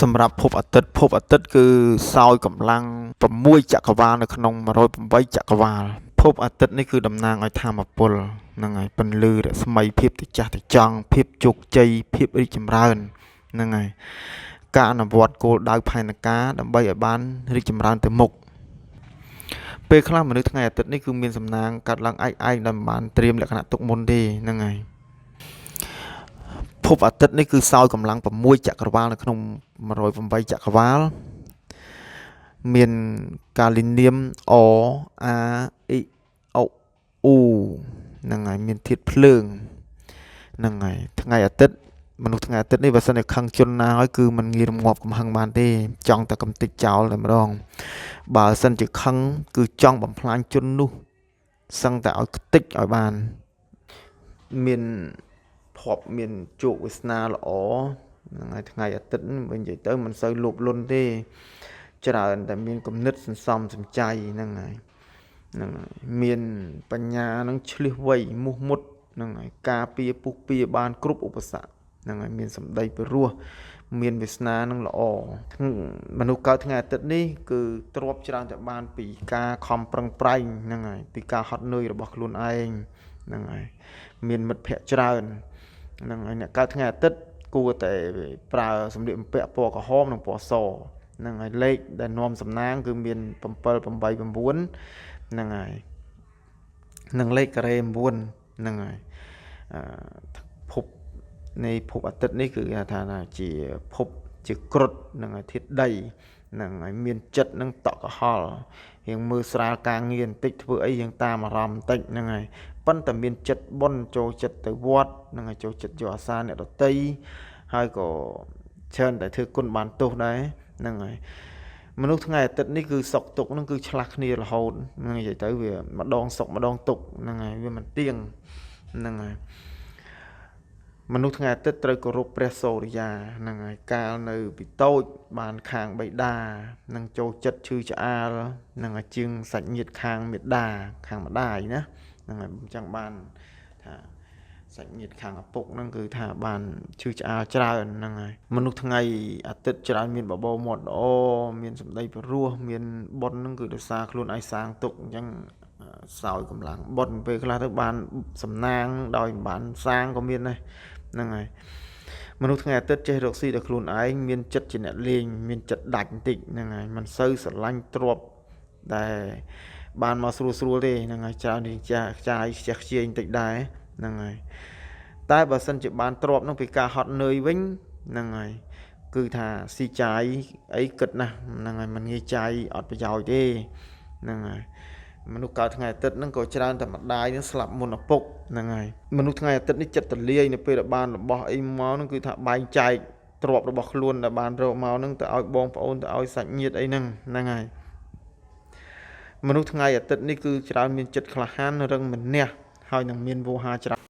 សម្រាប់ភពអាទិត្យភពអាទិត្យគឺសោយកម្លាំង6ចក្រវាលនៅក្នុង108ចក្រវាលភពអាទិត្យនេះគឺតំណាងឲ្យថាមពលហ្នឹងហើយពន្លឺរស្មីភាពត្រចះត្រចង់ភាពជោគជ័យភាពរីកចម្រើនហ្នឹងហើយការអនុវត្តគោលដៅផែនការដើម្បីឲ្យបានរីកចម្រើនទៅមុខពេលខ្លះមនុស្សថ្ងៃអាទិត្យនេះគឺមានសំណាងកាត់ឡើងឯកឯងដោយមិនបានត្រៀមលក្ខណៈទុកមុនទេហ្នឹងហើយភពអាទិត្យនេះគឺសោយកម្លាំង6ចក្រវាលនៅក្នុង108ចក្រវាលមានកាលីនាម O A I O U ហ្នឹងហើយមានធាតុភ្លើងហ្នឹងហើយថ្ងៃអាទិត្យមនុស្សថ្ងៃអាទិត្យនេះបើសិនជាខឹងជនណាហើយគឺមិនងាយរងាប់កំហឹងបានទេចង់តែកំទេចចោលតែម្ដងបើសិនជាខឹងគឺចង់បំផ្លាញជននោះសឹងតែឲ្យខ្ទេចឲ្យបានមានភ័ព្វមានជោគវាសនាល្អហ្នឹងហើយថ្ងៃអាទិត្យវិញនិយាយទៅមិនសូវលោភលន់ទេច្រើនតែមានគំនិតសន្សំសំចៃហ្នឹងហើយហ្នឹងហើយមានបញ្ញានឹងឆ្លៀសវៃមោះមុតហ្នឹងហើយការពារពុះពៀបានគ្រប់ឧបសគ្គហ្នឹងហើយមានសម្ដីពិរោះមានវាសនានឹងល្អមនុស្សកើតថ្ងៃអាទិត្យនេះគឺទ្របច្រើនតែបានពីការខំប្រឹងប្រែងហ្នឹងហើយពីការហត់នឿយរបស់ខ្លួនឯងហ្នឹងហើយមានមិត្តភ័ក្តិច្រើនហ្នឹងហើយអ្នកកើតថ្ងៃអាទិត្យគួរតែប្រើសម្លៀកបំពាក់ពណ៌ក្រហមនិងពណ៌សហ្នឹងហើយលេខដែលនាំសំណាងគឺមាន7 8 9ហ្នឹងហើយនិងលេខការ៉េ9ហ្នឹងហើយអឺភពនៃភពអាទិត្យនេះគឺគេថាជាភពជាគ្រុឌហ្នឹងហើយធាតុដីហ្នឹងហើយមានចិត្តនឹងតក់កុហលរៀងមើលស្រាលការងារបន្តិចធ្វើអីរៀងតាមអារម្មណ៍បន្តិចហ្នឹងហើយប៉ុន្តែមានចិត្តបុណ្យចូលចិត្តទៅវត្តហ្នឹងហើយចូលចិត្តយកអាសាអ្នកដតីហើយក៏ច្រើនតែធ្វើគុណបានទោសដែរហ្នឹងហើយមនុស្សថ្ងៃអាទិត្យនេះគឺសុកទុកហ្នឹងគឺឆ្លាស់គ្នារហូតហ្នឹងនិយាយទៅវាម្ដងសុកម្ដងទុកហ្នឹងហើយវាមិនទៀងហ្នឹងហើយមនុស្សថ្ងៃអាទិត្យត្រូវគោរពព្រះសូរិយាហ្នឹងហើយកាលនៅពីតូចបានខាងបិតានឹងចូលចិត្តឈឺឆ្អាលនឹងឲ្យជាងសាច់ញាតិខាងមេដាខាងម្ដាយណាហ្នឹងហើយអញ្ចឹងបានថាសាច់ញាតិខាងឪពុកហ្នឹងគឺថាបានឈឺឆ្អាលច្រើនហ្នឹងហើយមនុស្សថ្ងៃអាទិត្យច្រើនមានបបោមាត់ល្អមានសម្ដីព្រោះមានបុណ្យហ្នឹងគឺដោយសារខ្លួនឯងសាងទុកអញ្ចឹងសោយកម្លាំងបុណ្យពេលខ្លះទៅបានសំណាងដោយមិនបានសាងក៏មានដែរហ្នឹងហើយមនុស្សថ្ងៃអាទិត្យចេះរកស៊ីដោយខ្លួនឯងមានចិត្តជាអ្នកលេងមានចិត្តដាច់បន្តិចហ្នឹងហើយមិនសូវស្រឡាញ់ទ្រព្យដែលបានមកស្រួលស្រួលទេហ្នឹងហើយច្រើនរៀងចាស់ខ្ចាយខ្ជះខ្ជាយបន្តិចដែរហ្នឹងហើយតែបើសិនជាបានទ្រព្យហ្នឹងពីការហត់នឿយវិញហ្នឹងហើយគឺថាស៊ីចាយអីគិតណាស់ហ្នឹងហើយមិនងាយចាយអត់ប្រយោជន៍ទេហ្នឹងហើយមនុស្សកើតថ្ងៃអាទិត្យហ្នឹងក៏ច្រើនតែម្ដាយហ្នឹងស្លាប់មុនឪពុកហ្នឹងហើយមនុស្សថ្ងៃអាទិត្យនេះចិត្តទលាយនៅពេលដែលបានរបស់អីមកហ្នឹងគឺថាបែងចែកទ្រព្យរបស់ខ្លួនដែលបានរកមកហ្នឹងទៅឲ្យបងប្អូនទៅឲ្យសាច់ញាតិអីហ្នឹងហ្នឹងហើយមនុស្សថ្ងៃអាទិត្យនេះគឺច្រើនមានចិត្តក្លាហានរឹងមានះហើយនឹងមានវោហាច្រើន។